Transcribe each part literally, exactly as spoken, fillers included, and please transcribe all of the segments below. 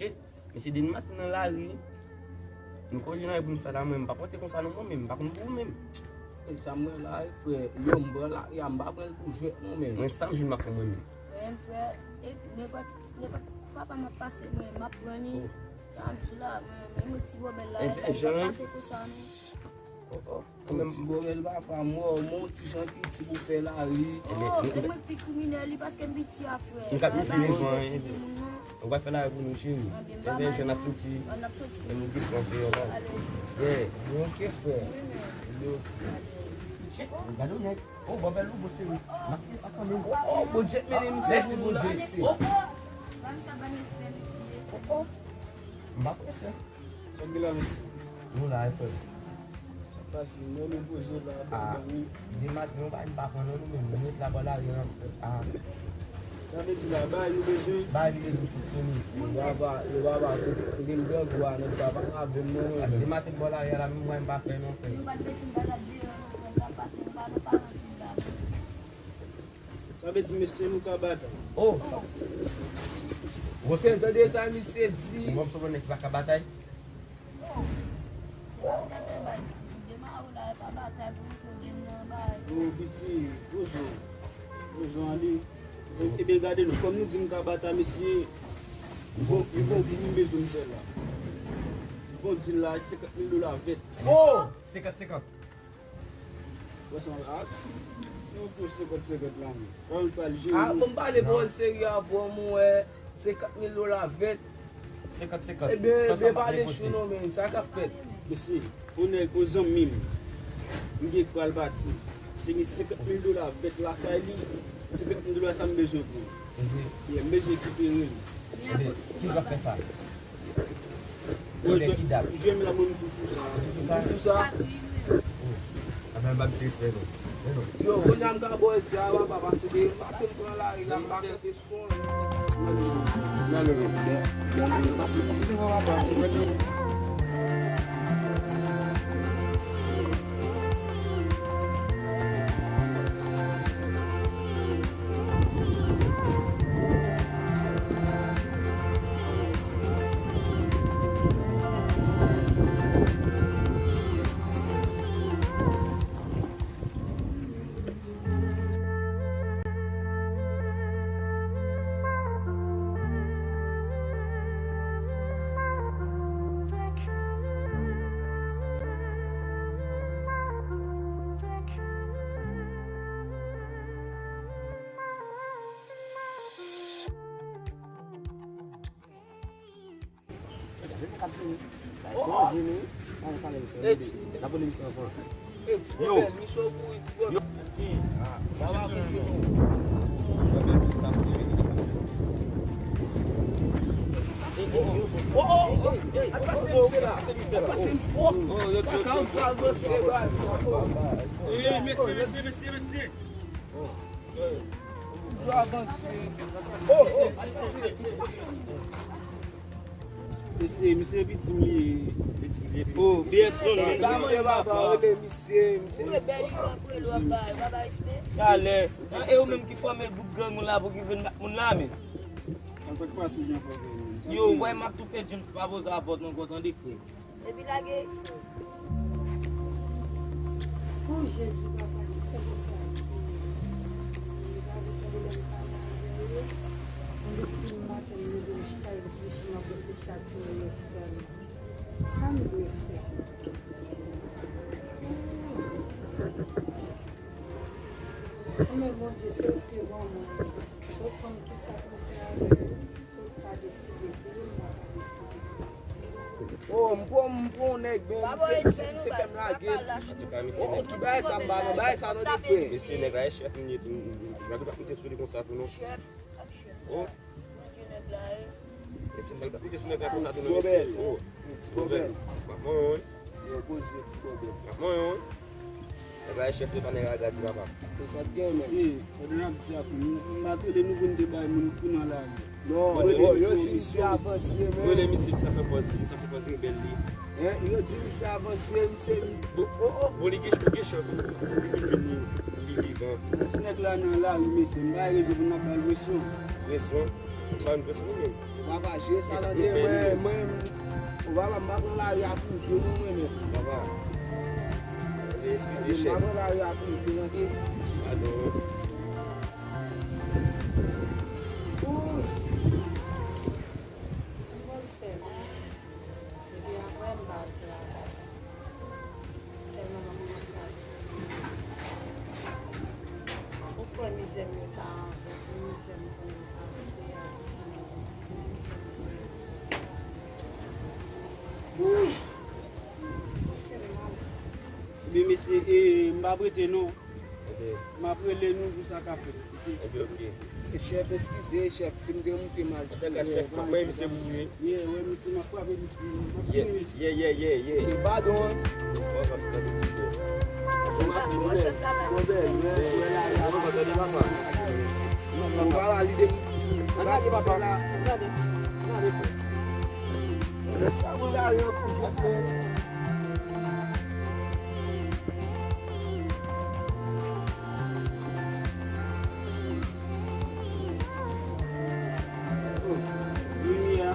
Shit, mesye Denmat nan lari. Nou ka jwenn anyen pou nou fè la, mwen, m pa pote konsa non, mwen menm, m pa konn pou ou menm. E sa m wè la, e frè, yo, m pran lari a, m pa pran l pou jwèt non, menm. Mwen, sa m jwenn m ap pran mwen menm. Men frè, e nenpòt, nenpòt papa m ap pase, mwen, m ap pran li. Oh. Sa m di la, mwen, menm ti bòbèl la, e pa pase konsa non. Oh, oh. Ti bòbèl papa m, wè, mwen ti jan piti pou fè lari. Oh, e mwen k pi kriminèl, li paske m piti a, frè. M ka misye devan, hein. Ou pa fè lari pou nou, cheri. Enben, jèn ap soti. Ann ap soti. E nou gen pran deyò la. Yeah. Nou ok, frè. Nou ok. Gade yon nèg. Oh, bòbèl ou, bon, cheri. M ap fè sa kanmenm. Oh, oh, bon, jet, men misye. Mèsi, bon, jet. Oh, oh. Ban m sa, ban m respè, mesye. Oh, oh. M pa prese. Sa k gen la, mesye? Nou la, e frè. Sa pase, nou, nou poze la, ah, demen maten, nou pa, nou pa pran non, nou menm. Nou ret la bò lari an, ah. Sa vle di la, bay nou bezwen. Bay nou bezwen fonksyone. Yo pa ba, yo pa ba, kote, kote m grangou a, nèg pa, pa avè m non, mwen. Demen maten bò lari a la, menm mwen, m pa fè non, frè. Nou pa t bezwen bagay deyò non, frè, sa pase, nou pa nan paran moun la. Sa vle di, mesye, nou ka batay. Oh! Ou se tande sa misye di? Ou wè m se yon nèg ki pa ka batay? Oh! Se pa batay bay si. Demare w la, e pa batay pou nou tou gen nan bay. Oh, piti, poze w. Poze w ale. E, ebyen, gade nou. Kòm nou di m ka batay, mesye, m gon, m gon kou m bezwen m fè la. M gon dil la, senkant mil dola vèt. Oh! Senkant senkant. Wè sa, a, yon kou senkant senkant la, men. Kòman l pral jere nou? Ah, bon, m pale pawòl serye avè w, mwen wè senkant mil dola vèt. Senkant senkant. Ebyen, ebyen, pale chou non, men, sa k ap fèt? Mesye, yon nèg, yon zanmi m, m gen k pral pati. Se gen senkant mil dola vèt lakay li. Senkant mil dola sa m bezwen pran. Yeah, m bezwen rekipere l. Ebyen, ki jan w ap fè sa? Bon, jwenn la, mwen, m tou sou sa. Tou sou sa? Tou sou sa. Oh. Anfen, m ba misye respè, non. Men non. Yo, kounye a m ka ba w respè a, papa, paske depi maten m pran lari la, m pa kanpe sou anyen. Nan leve. Yo! Yo! Oh, oh, oh, oh, al pase misye la, al pase misye la. Oh, oh, oh, pa ka antre avanse, baz. Hey, mesye, mesye, mesye, mesye. Yo avanse. Oh, oh, al pase. Mesye, misye piti m ye. Oh, B F son, mesye, papa, rele misye, misye. Ou rebèl, yo ap rele w ap bay, pa bay respè. Talè, e ou menm ki fòme gwoup gang moun la pou ki vin bat moun la, men. Sa k pase, Jean Paul, menm? Yo, wè, m ap tou fè James pa poze a pòt ankò, tande, frè. Epi lage. O Jezi, papa, ki sèl ou ka di. Di, pa gen pwoblèm pa nan avè yo. Mwen depi maten, m leve, m chita, m reflechi, m ap reflechi a timoun yo sèlman. Sa m dwe fè? Anmè Bondye, se ou ki te ban mwen. Ou konn kisa pou m fè avè l. Ou pa deside pou yo, m pa ka deside. Oh, m pran, m pran yon nèg, men misye, misye, misye fè m lage. Oh, ki bagay sa m pa nan bagay sa non, de frè. Mesye, nèg la e chèf m ye tou. M pa t ap monte sou li konsa tou non. Chèf ak chèf. Oh. Mesye, nèg la pite sou nèg la konsa tou non, mesye. Oh, ti bòbèl. M ap manyen w, wi. Yo, poze ti bòbèl. M ap manyen w, wi. Nèg la e chèf, li pa nèg a gad li, papa. Se sa k gen, men. Si, fòk n ap di ak nou, nou, m pa t rele nou pou n te bay moun kou nan lari. Non, yo, yo di misye avanse, men. Rele misye, sa fè pòz, sa fè pòz rebèl li. Hein, yo di misye avanse, misye. Bon, oh, oh, bon, li gen, li gen chans, wi. Li vin jwenn li. Li vivan. Ti nèg la nan lari, mesye, m pa gen rezon pou n ap ba l presyon. Presyon? Ou pa ban m presyon ou menm. Ou pa pa jere sa nan dèyè mwen, mwen, ou pa pa, m pa pran lari a pou jwe non mwen menm. Papa. Eskize, chèf. M pa pran lari a pou jwe, tande. Padon. Ooh. Sa m pral fè la? Epi apre m pa al travay. Tèlman m ap pran sa di. Ou kwè mizè m yo ta anvan pou mizè m konnen pase a di mizè m konnen pase. Wi! Ou fè m mal. Ebyen, mesye, e, m p ap rete non. Ok. M ap rele nou pou sa ka fèt. Ok, ok. Chèf, eskize, chèf, si m te moute mal. Sa fè ka chèf, m ap bay misye boure. Ye, wè, misye, m ap frape misye. M ap fini misye. Ye, ye, ye, ye, ye. Padon. Bon, m ap tande misye. Bon, chèf la, la. Bon, bèl, wè, wè, la, la. Bon, m ap tande papa. Bon, papa, li de. Gade, papa. Gade. Gade, frè. Sa, bon, la, yo, pou jwèt, frè. Limyè.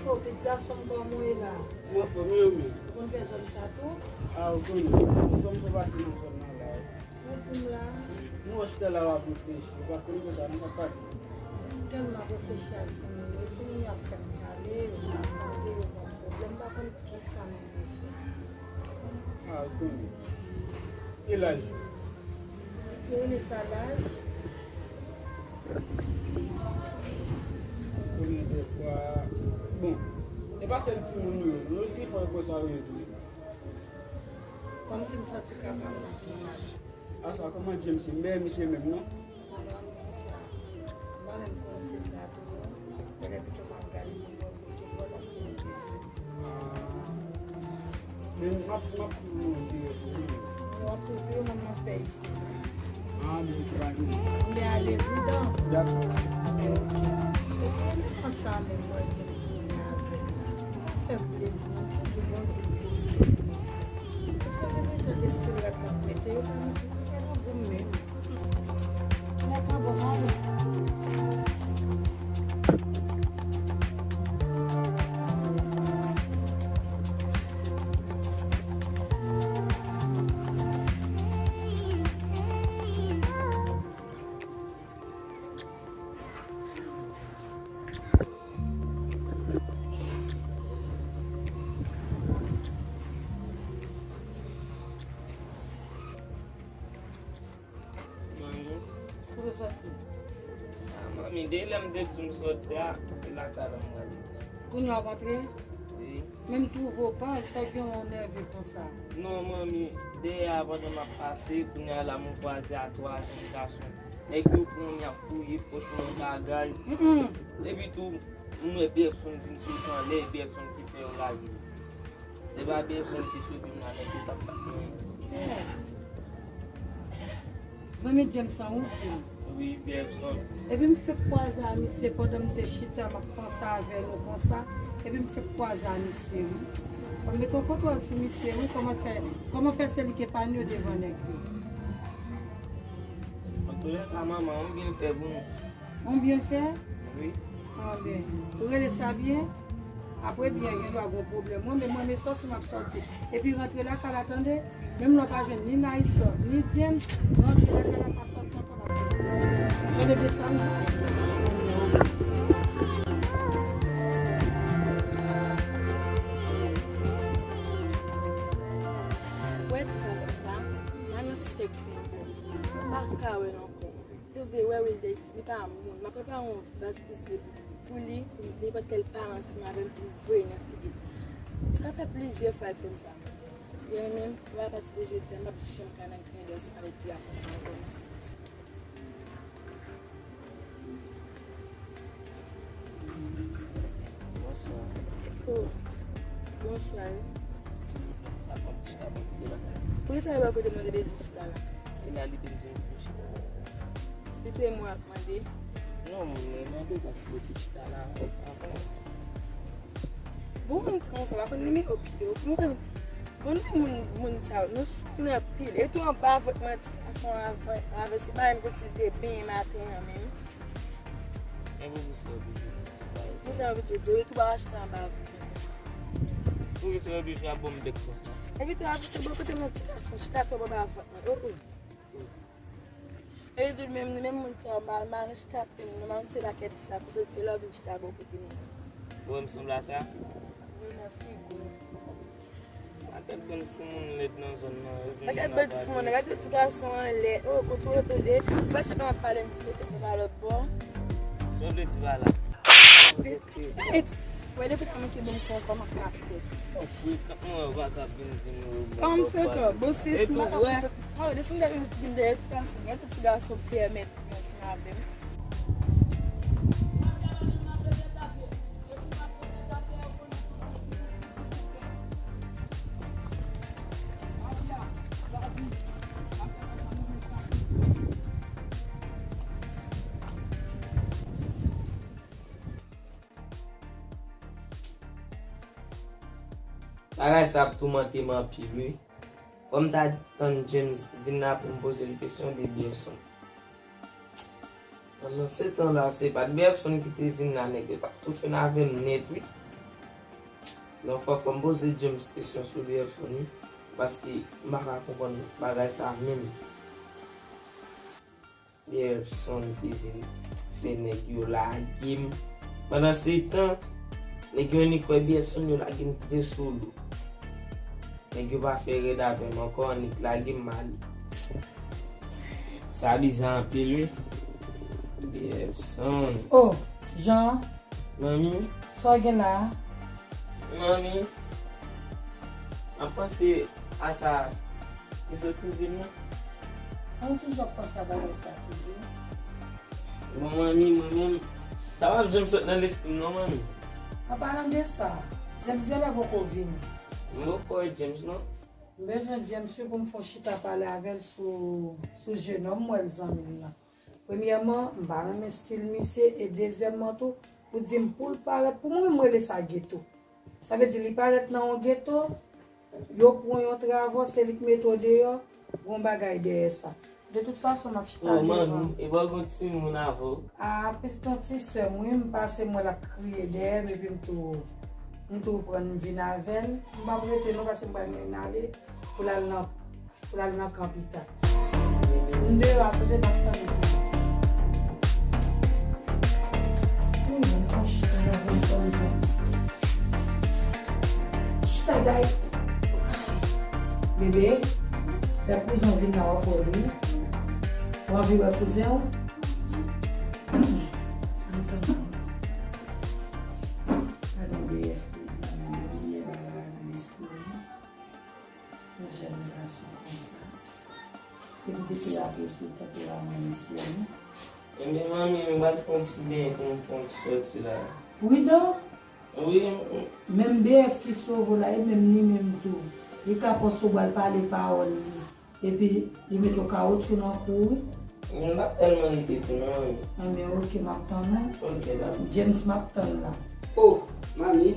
O, pitit gason m, kòman w ye la? Mwen anfòm, e ou menm? Ou konn fè zòn sa tou? A, ou konnen. Ou konn fè pase nan zòn nan la. Ou di m la? Nou wè chita la w ap reflechi. Ou pa konn konsa, nan sa k pase. M tèlman ap reflechi ak timoun yo. Timoun yo ap fè m pale, yo ap tande, yo ban m pwoblèm. M pa konn kisa m dwe fè. A, ou konnen. E laj? Yo rele sa laj. Konnen dèfwa. Bon, e pa sèl timoun nou yo. Nou ki fè konsa yo ye tou. Kòmsi m santi kaka m nan laj. A sa, kòman James ye? M byen, misye menm, non? Kòman m di sa? M pa menm konn si m ta tou non. Mwen pito m ap gade pou m wè kote m wè paske m te di. Men m ap, m ap pran yon vire tou wi. W ap pran vire, mwen m ap fè isi. A, men ou pa gen. Men ale pridan. Dakò. Ou konnen konsa menm mwen di m di avè l. Ou pa fè m plezi non, pou di mwen pou l plezi. Paske menm jan de stil rad m ap mete, yo pa mete, yo pa nan gou m menm. Mwen ka bon mwen. Manmi. Kote w sòti? A, manmi, de lè m te di w m sòti a, e lakay la m prale. Kounye a w ap antre? Wi. Men m twouve w pa, sa gen w nève konsa. Non, manmi, dèyè a pandan m ap pase, kounye a la m kwaze a twa jèn gason. Nèg yo pran, y ap fouye pòch mwen bagay. Mm, mm. Epi tou, m wè Bergson vin sot anlè, Bergson ki fè yo lage. Se pa Bergson ki sove m la, nèg yo t ap bat mwen. Zanmi James an ou di m? Wi, Bergson. Epi m fèk kwaze a misye pandan m te chita, m ap panse avè nou konsa. Epi m fèk kwaze a misye, wi. Mwen mete yon kontwòl sou misye, wi. Kòman fè, kòman fè se li ki epaye w devan nèg yo? Antoulèka, manman, m byen fè pou nou. Ou byen fè? Wi. Anben, ou rele sa byen? Apre byen, gen dwa gon pwoblèm. Mwen menm, mwen menm sòti, m ap sòti. Epi rantre lakay la, tande? Menm lè w pa jwenn ni Nice, ni James, rantre lakay la, pa sòti ankò, n ap jwenn. Tande byen sa m di? Wè ti gason sa, nan yon sèk. M pa ka wè l ankò. Yo vle wè Wilder, li pa moun. M ap prepare yon vaz plis de pou li, pou nenpòt kèl paran ansanm avè l, pou m voye nan figi l. Sa fè plizyè fwa l fè m sa. Mwen menm, wè, apati de jodi a, m p ap janm ka nan grandè ansanm avèk ti gason sa ankò non. Bonswa. Oh, bonswa wi. Silvouplè, m ta fè yon ti chita bò kote la. Poukisa yo bò kote mwen te bezwen chita la? E la li bezwen pou chita la. Li te mwen ap mande. Non, mwen mande pou kote chita la ankò. Bon, mwen di konsa, w ap pran nimewo pye w. Mwen Moun, moun, moun sa yo, nou sonnen anpil. E tou anba vant mwen, ti gason avè, avè se bagay m konn te benyen maten an menm. E pou sa w oblije di bagay sa? Pou sa w oblije di, e tou w achte anba vant mwen konsa. Pou sa w oblije ap ban m bèk konsa? Epi tou avè se bò kote mwen ti gason, chita twòp anba vant mwen. Oh, oh. E yo di menm, nou menm moun sa yo, mal, mal chita pou nou, nou menm se lakèt sa, kote l fè lè w vin chita bò kote nou. Ou wè m sanble a sa? Wi, nan figi w. Lakèt bann timoun lèd nan zòn nan, yo vin. Lakèt bann timoun lèd, gade ti gason an lèd. Oh, kontwole tande. Ou pa chita m ap pale, m fout mwen pa lòt bò. Sa w vle di pa la? Wè depi lè mwen ki bon kòman kastèt. Ou frekant mwen wè w pa ka vin di m ou bon. Kòman m frekant? Bon, si si m pa ka bon frekant. Oh, depi m te vin dèyè ti gason, gen tout ti gason pèmèt mwen ansanm avè m. Bagay sa ap toumante m anpil wi. Fò m ta tann James vin la pou m poze l kesyon de Beyèfson. Pandan se tan la, se pa t Beyèfson ki te vin la, nèg yo t ap tou fen avè m nèt wi. Donk fò, fò m poze James kesyon sou Beyèfson wi, paske m pa ka konprann bagay sa menm. Beyèfson te vin fè nèg yo lage m. Pandan se tan, nèg yo annik wè Beyèfson yo lage m trè solo. Nèg yo pa fè rèd avè m ankò, annik lage m m ale. Sa bizè anpil wi. Beyèfson. Oh, Jean. Manmi. Sa w gen la a? Manmi, m ap panse a sa ki sot kizin nan. Ou toujou ap panse a bagay sa toujou? Bon, manmi, mwen menm, sa p ap janm sot nan lespri m non, manmi. An palan de sa, James genlè poko vini. M poko wè James non. M bezwen James wi pou m fè yon chita pale avè l sou, sou jenòm mwen l zanmi m nan. Premyèman, m pa renmen stil misye, e dezyèmman tou, pou di m pou l parèt, pou mwen menm m rele sa geto. Sa vle di li parèt nan yon geto, yo pran yon travo, se li k mete w deyò, gon bagay dèyè sa. De tout fason, m ap chita devan. Oh, manmi, e pa gon timoun avè w? Ah, pitit yon ti sè m wi, m pase m wè l ap kriye dèyè m, epi m tou, m tou pran m vin avè l. M p ap rete non, paske m pral mennen ale pou l al nan Pou l al nan kan pita. M deyò a, tande m ap tande James. Wi, m fè chita la pou m tande James. Chita, guy. Bebe, lè kouzen w vin la, w ap wè l wi. W anvi wè kouzen w? Antann. Gade B F P, gade B F P. Yon jèn gason konsa. E m te tou apresye tanperaman misye wi. Ebyen, manmi, m pral fè yon ti benyen pou m fè yon ti sòti la. Pridan! Wi, m, m. Menm B F ki sove w la, e menm li menm tou. Li ka panse w pral pale pawòl li. Epi, li mete w kawotchou nan kou w wi. M pa tèlman rete tou non, manmi. Enben, oke, m ap tann ou. Oke, dakò. James, m ap tann la. Oh, manmi.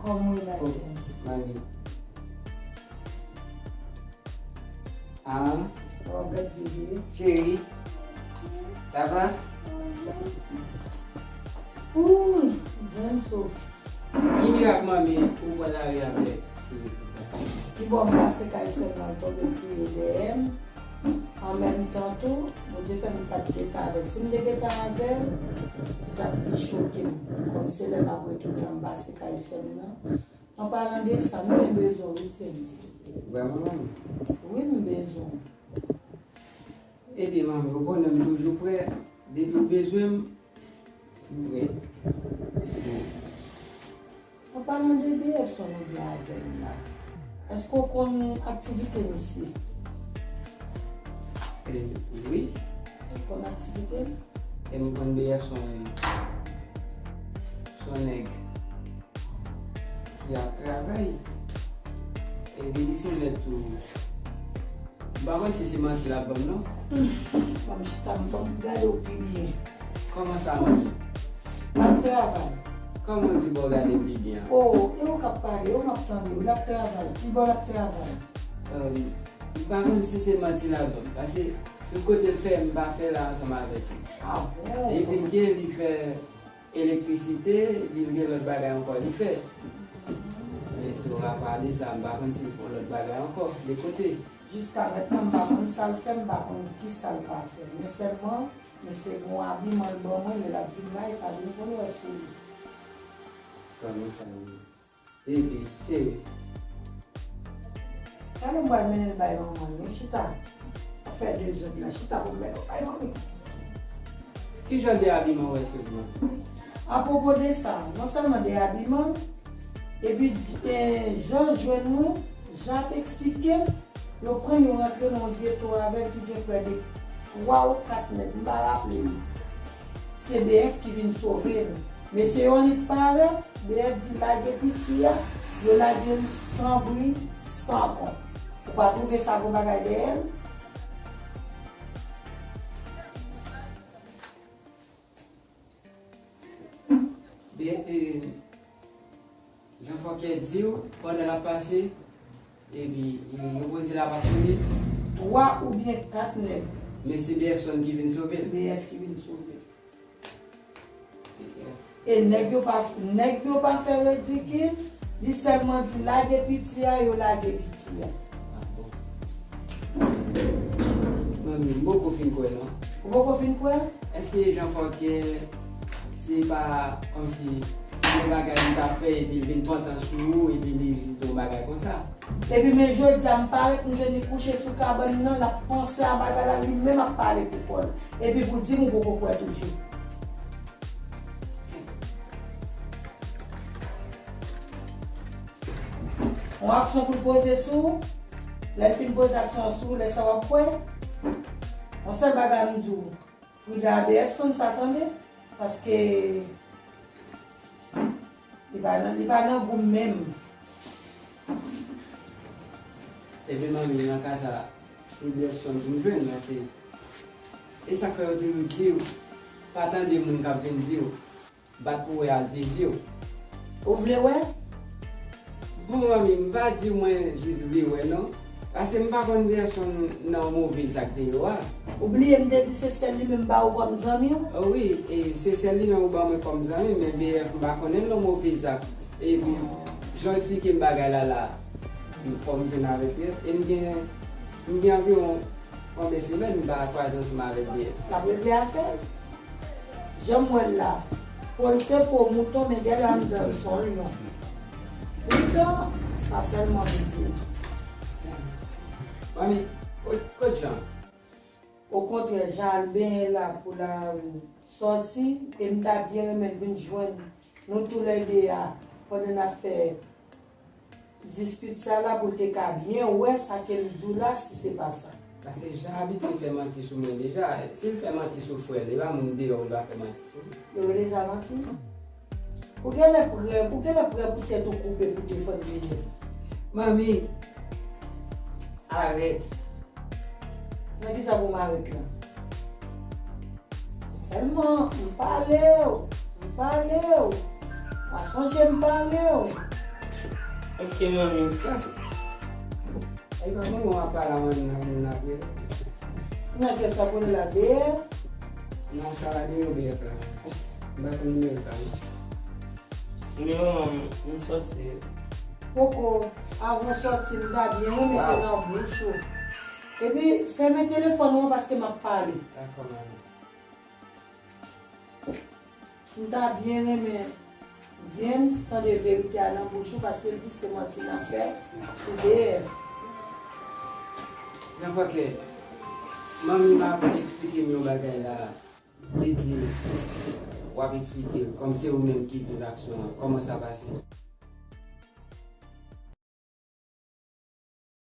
Kòman w ye la, James? Mami. Ah. Kòman w ye, bebe? Cheri. Sa va? Ooh, James o. Ki mirak, mami, ou pran lari avèk ti pitit la? Pi bon, m pase kay sè m nan, l tonbe l kriye dèyè m. An menm tan tou, Bondye fè m pa t gentan avè l. Si m te gentan avè l, li t ap pi choke m. Kòm se lè m ap retounen an, m pase kay sè m nan. An palan de sa, m gen bezwen w wi, James. Vrèman, manmi? Wi, m bezwen w. Ebyen, manmi, ou konnen m toujou prè. Depi w bezwen m, m prè. An palan de B F, sa w vle avè m la? Èske w konn aktivite misye? E, wi. Ou konn aktivite l? E m konn B F se yon, se yon nèg ki ap travay. Epi li se yon nèg tou. M pa konn si se manti l ap ban m non. Ban m chita, m ban m gade w pi byen. Kòman sa manti? L ap travay. Kòman w di bò w gade pi byen an? O, e ou k ap pale, ou m ap tande w, l ap travay, pi bò l ap travay. Em, m pa konn si se manti l ap ban m, paske tout kote l fè, m pa fè la ansanm avèk li. A bon? E li di m ke li fè elektrisite, epi l gen lòt bagay ankò li fè. Men si w ap pale sa, m pa konn si l fè yon lòt bagay ankò, de kote. Jiska mentnan, m pa konn sa l fè, m pa konn kisa l pa fè. Men sèlman, men se bon abiman l ban mwen, lè l ap vin la, e pa vin pou l wè sou li. Kòman sa ye? Epi, cheri. Talè m pral mennen l bay manman l, wi, chita. Ap fè dezòd la, chita pou m mennen l bay manmi. Ki jan de abiman w wè sou li an? Apwopo de sa, non sèlman de abiman, epi, eh, jan l jwenn mwen, jan l ap eksplike m, yo pran, yo rantre nan yon geto avè l ki gen prè de twa ou kat nèg, m pa raple m. Se B F ki vin sove l. Mesye yo annik parèt, B F di lage piti a, yo lage l san bri, san kont. Ou pa twouve sa gon bagay dèyè l? Byen, e, Jan Fòkè di w, pandan l ap pase, epi, e, yo poze l ap ap touye. Twa oubyen kat nèg. Men se B F Son ki vin sove l. B F ki vin sove l. E nèg yo pa, nèg yo pa fè ridikil, li sèlman di lage piti a, yo lage piti a. Ah bon. Manmi, m poko fin kwè non. Ou poko fin kwè? Èske Jan Fòkè se pa kòmsi yon bagay li ta fè epi l vin pantan sou ou epi li jis di yon bagay konsa? Epi men jodi a m parèt m jwenn li kouche sou kabann nan, l ap panse a bagay la, li menm ap pale pou kò l. Epi pou di m ou poko kwè toujou. Yon aksyon pou l poze sou ou, lè l fin poze aksyon an sou ou, lè sa w ap kwè. Yon sèl bagay m di w, Frida a B F Son sa tande, paske li pa nan, li pa nan gou m menm. Ebyen manmi, nan ka sa, se B F Son pou m jwenn, paske e sa k fè yo toujou di w, pa tande moun k ap vin di w, bat pou wè ak de je w. Ou vle wè? Bon, manmi, m pa di mwen jis vle wè non. Paske m pa konn B F Son nan yon move zak deyò a. Ou bliye m te di se sèl li menm m ba ou kòm zanmi w? O wi, e se sèl li menm ou ban mwen kòm zanmi, men B F m pa konnen l nan move zak. Epi, jan w eksplike m bagay la la, fò m jwenn avèk B F. E m gen, m gen anviwon konbyen semèn m pa kwaze ansanm avèk B F. L ap regle afè l. Jan m wè l la, po l se po mouton, men gèlè anndan l se yon lyon. Poutan, sa sèlman m di. Manmi, kot, kot Jan? Okontrè, Jan al benyen la pou l al sòti, e m ta byen renmen l vin jwenn nou toulède a pandan n ap fè dispit sa la pou l te ka byen wè sa ke l di w la, si se pa sa. Paske Jan abitye fè manti sou mwen deja. Si l fè manti sou frè l, e pa moun deyò pou l pa fè manti sou li. Yo rele sa manti? Ou genlè prè, ou genlè prè pou tèt ou koupe pou defann Benèf. Manmi, arèt. Nan kisa pou m arèt la? Sèlman, m pale w, m pale w. Pa sonje m pale w. Ok, manmi. Ay, pa bon, w ap pale a manmi nan moun nan vre. Nan kisa pou nou la veye? Non, sa la nimewo B F la. M pa konn nimewo sa, non. Nimewo an, m sòti. Poko, avan w sòti, m ta byen renmen se nan bouch ou. Epi, fèmen telefòn ou an paske m ap pale. Dakò, manmi. M ta byen renmen James tande verite a nan bouch ou paske l di se manti n ap fè sou B F. Jan Fòkè, manmi m ap eksplike m yon bagay la. Li di, w ap eksplike l, kòm se ou menm ki viv aksyon an, kòman sa pase?